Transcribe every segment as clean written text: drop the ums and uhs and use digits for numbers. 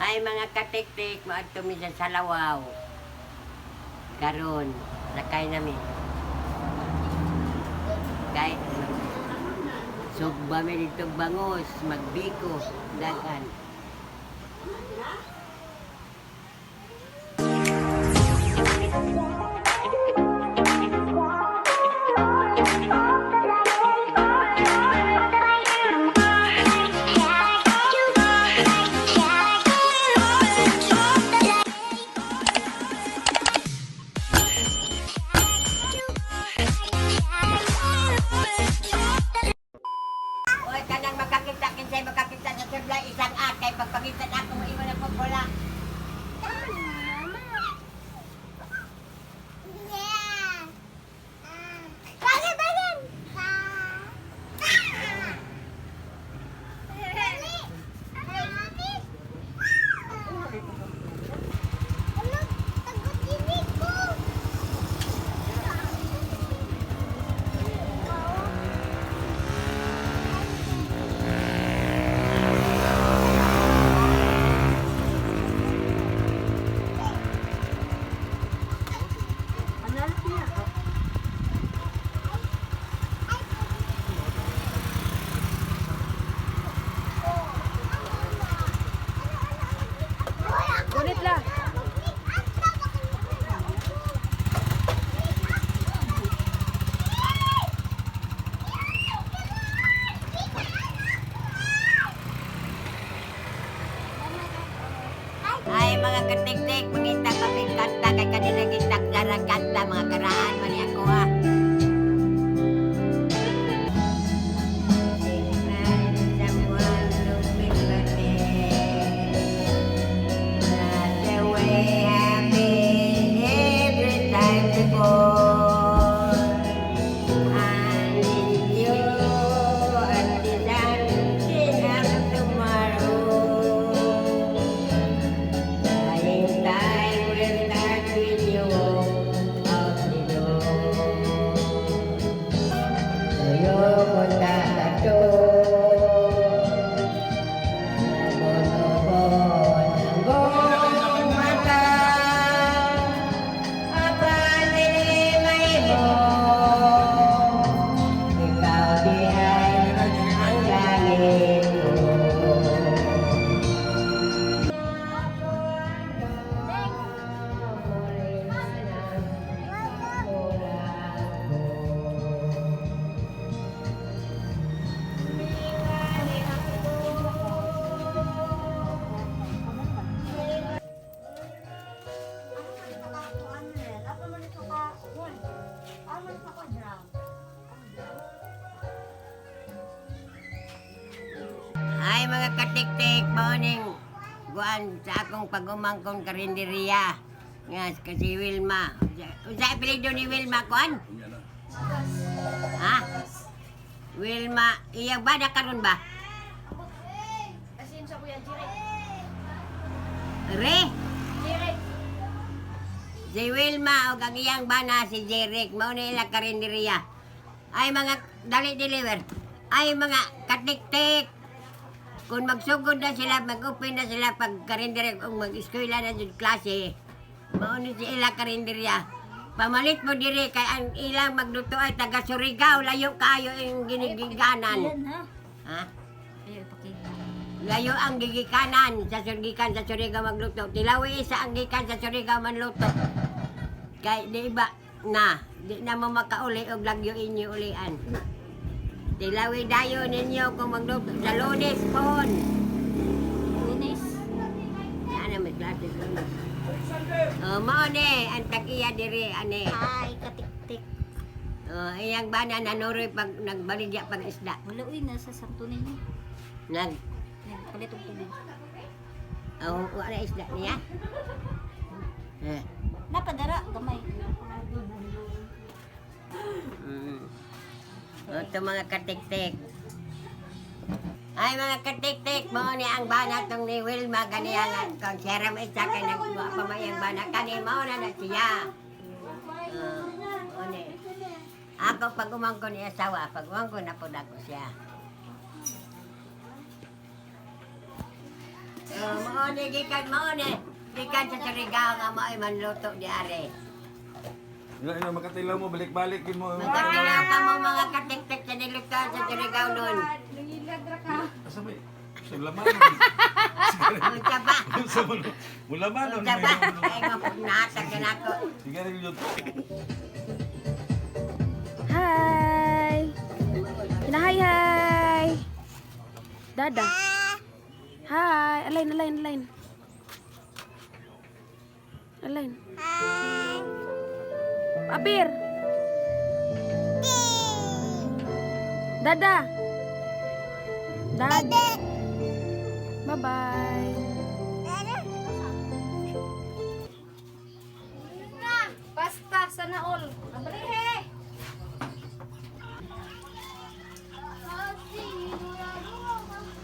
Ay, mga katiktik, maadto mi sa Salawaw. Karon, nakay nami. Kay sugba mi dito bangos, magbiko, daghan. Oy, kanang makakita kinsay makakita sa sudlay isang akay pagpakita na ako moingon ako wala. Gunit la. Ay, mga katiktik, mangita kami kanta kay kanila gitakdarang kanta mga karaan man ni ako ha. The way I've been every time before. I need you until the up tomorrow. Dying time will start when you walk out the door. Tuyo ko tatato. Nabonobo ng buong mata. Apan dili mahimo. Ikaw di ay ang langit ko. Ay, mga katiktik, morning. Guan sa akong pagumangkong karinderiya. Nga kasi Wilma. Unsa apelyido ni Wilma kuan? Ha? Wilma, iya ba na karon ba? Asin sa Kuya Jirek. Re, Jirek. si Wilma o ang iyang bana si Jeric, mao na ila karinderiya. Ay, mga dali deliver. Ay, mga katiktik. Kung magsugod na sila, mag-open na sila pag karinderiya, kung mag-eskwela na jud klase, mao ni si ila karinderya. Pamalit mo diri kay ang ilang magluto ay taga Surigao, layo kaayo ang ginigiganan. Yan ha. Ha? Ay, ipakita. Layo ang gigikanan sa Surgikan sa Surigao magluto. Tilawi isa ang gikan sa Surigao manluto. Kay di ba na di na mo makauli og lagyo inyo ulian. Tilawi dayon ninyo kung magluto sa Lunes pon. Lunes. Sana may klase sa Lunes. Oh, mao ni ang tag-iya diri ane. Ay, katiktik. Oh, iyang bana nanuroy pag nagbaligya pag isda. Wala uy, nasa Santo Niño. Nag Nagpalit og tubig. Oh, wala isda niya. Eh. Napadara gamay. Ito mga katiktik. Ay, mga katiktik, mao ni ang bana tong ni Wilma ganiya nga kung siya ra may isa kay nagwa pa may ang bana kani mao na na siya. Mao ni. Ako pag umangkon ni asawa, pag umangkon na pud ako siya. Oh, mao ni gikan mao ni. Gikan sa Surigao nga mao'y manluto di are. Ina ina makatilaw mo balik-balik gid mo. Magkatilaw ka mo mga katiktik sa nilutoan sa Surigao nun. Asa may sa laman. Unsa ba? Sa mo. Mulaman. Unsa ba? Ay nga nahatag ka nako. Sigarilyo to. Hi! Hi, hi! Dada. Hi! Align, align, align. Align. Hi! Apir! Dada! Dada! Bye-bye! Basta, sana all. Abrihe!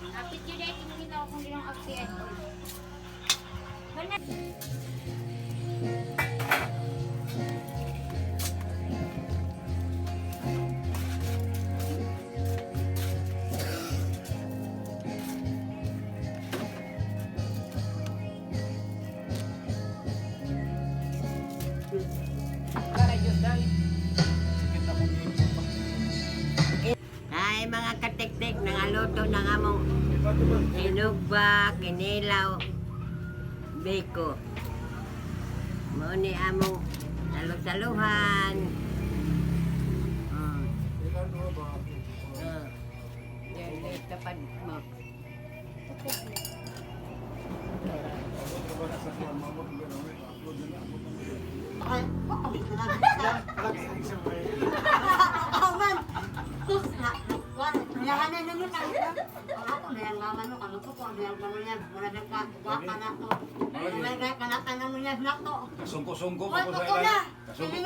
Kapit yun ay tingin ako kung ginong aksiyan. Ay mga katiktik nangaluto ng among sinugba, kinilaw, biko. Mao ni among salu-saluhan. Mm. Ah. Yan, tapad mo. Kasungko-sungko pa ko sa ilan. Kasungko.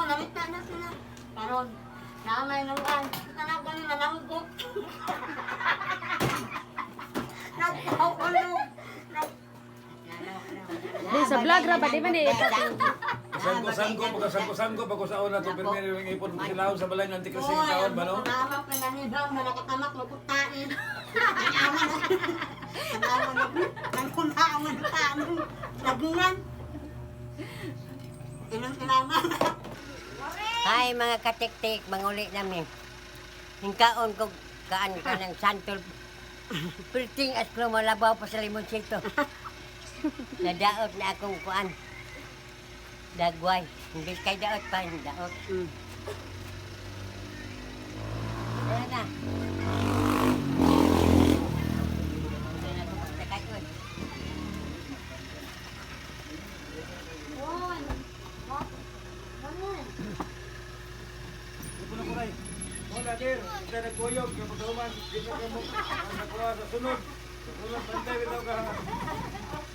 Nangita na. Karon, naamay naluan. Tanaw ko nila nangko. Nagtaw ko no. Di, sa vlog ra ba? Di ba ni? Kasangko-sangko, pagkasangko-sangko pa ko sa una to pirmi yung ipon ko sila sa balay ng antikrising taon ba no? Naamay pa nanidang na nakatamak mo kutain. Aman. Aman. Nangkunaan taan. Lagungan. Ilang salamat. Hi mga katiktik, manguli namin. Hingkaon ko kaan ka ng santol. Perting as ko malabaw pa sa limonsito. Nadaot na akong kuan. Dagway. Hindi kay daot pa, daot. Wala na. Hindi na ako magsakay, oy. Ipon ako ray. Wala dir, kita nagkuyog kay pagkahuman, di ka mo nakuha sa sunod. Sa sunod bantay bitaw ka.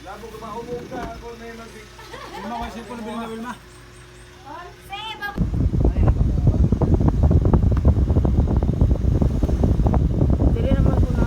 Labo ka maumog ka ako na yung mag Wilma, may cellphone na bilhin na Wilma. Dili naman ko na.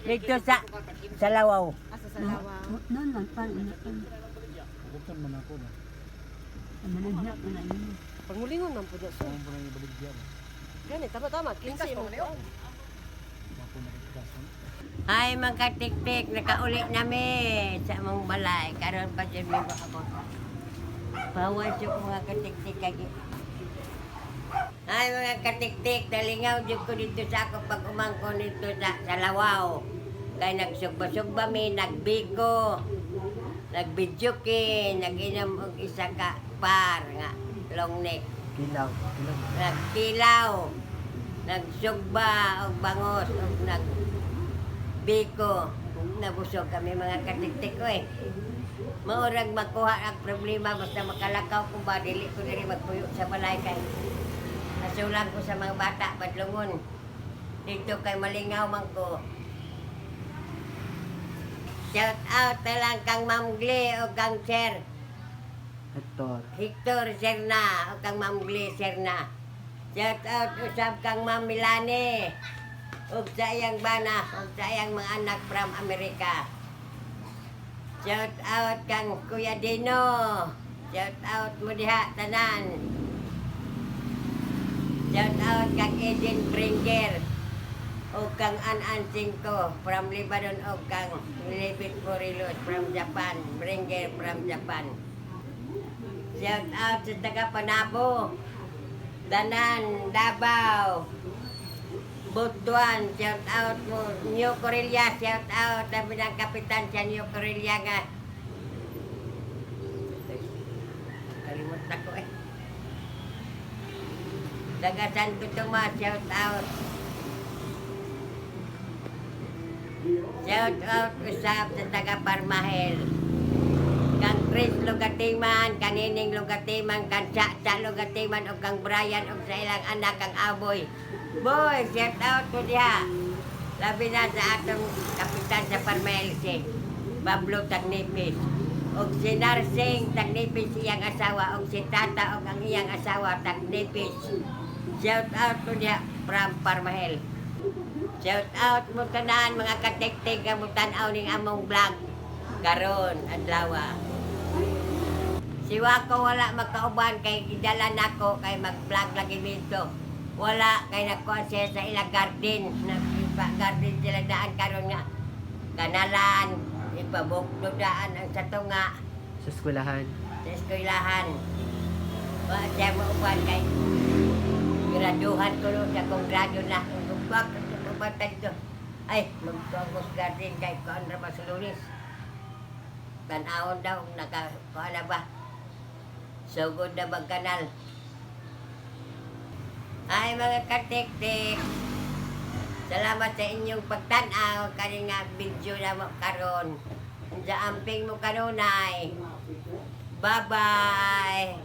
Dito sa Lawaw. Noon man pa ina pa. Pangulingon man po sir. Gani, tama-tama. 15 mo. Ay, mga katiktik, nakauli nami sa among balay. Karon pa dyan may ako. Bawas yung mga katiktik kagi. Ay, mga katiktik, talingaw dyan ko dito sa ako pag umangko nito sa Lawaw. Kay nagsugba-sugba mi, nagbiko, nagbidyuki, naginom og isa ka par nga long neck. Kilaw. Kilaw. Nagkilaw, nagsugba og bangos og nagbiko. Nabusog kami, mga katiktik ko eh. Maurag makuha ang problema basta makalakaw ko ba, dili ko diri magpuyo sa balay kay nasulang ko sa mga bata badlongon. Dito kay malingaw man ko. Shout out na lang kang Ma'am Glee o kang Sir Hector. Hector Serna o kang Ma'am Glee Serna. Shout out usab kang Ma'am Milani ug sa iyang bana ug sa iyang mga anak from Amerika. Shout out kang Kuya Dino. Shout out mo diha tanan. Shout out kang Eden Bringer o kang An-An Cinco from Lebanon o kang Lilibet Morelos from Japan. Bringer from Japan. Shout out sa taga Panabo, Danan, Davao, Butuan, shout out mo, New Corelia, shout out, sabi ng kapitan sa New Corelia nga. Kalimut na ko eh. Taga Santo Tomas, shout out. Shout out usab sa taga Parmahel. Kang Chris Lugatiman, kanining Lugatiman, kang Chacha Lugatiman, o kang Brian, o sa ilang anak, kang Aboy. Boy, shout out ko diha. Labi na sa atong kapitan sa Parmahel, si Pablo Tagnipis. Og si Narsing Tagnipis iyang asawa, og si Tata og ang iyang asawa Tagnipis. Shout out ko diha from Parmahel. Shout out mo tanan mga katiktik nga mo tan-aw ning among vlog karon adlaw. Si Wako wala makauban kay gidala nako kay mag-vlog lagi mito. Wala kay nagkuan siya sa ilang garden. Nagpa garden sila daan karon nga kanalan, ipabukdo daan ang sa tunga Sa eskwelahan. sa eskwelahan. Wa siya mauban kay graduhan ko no, sa kong grado na. Kung bakit ko bata dito? Ay, magtuagos garden kay kuan ra ba sa Lunes. Tanawon daw, naka, kuan na ba? Sugod na bang kanal? Ay, mga katik-tik. Salamat sa inyong pagtanaw kani nga video na mo karon. Sa amping mo kanunay. Bye-bye.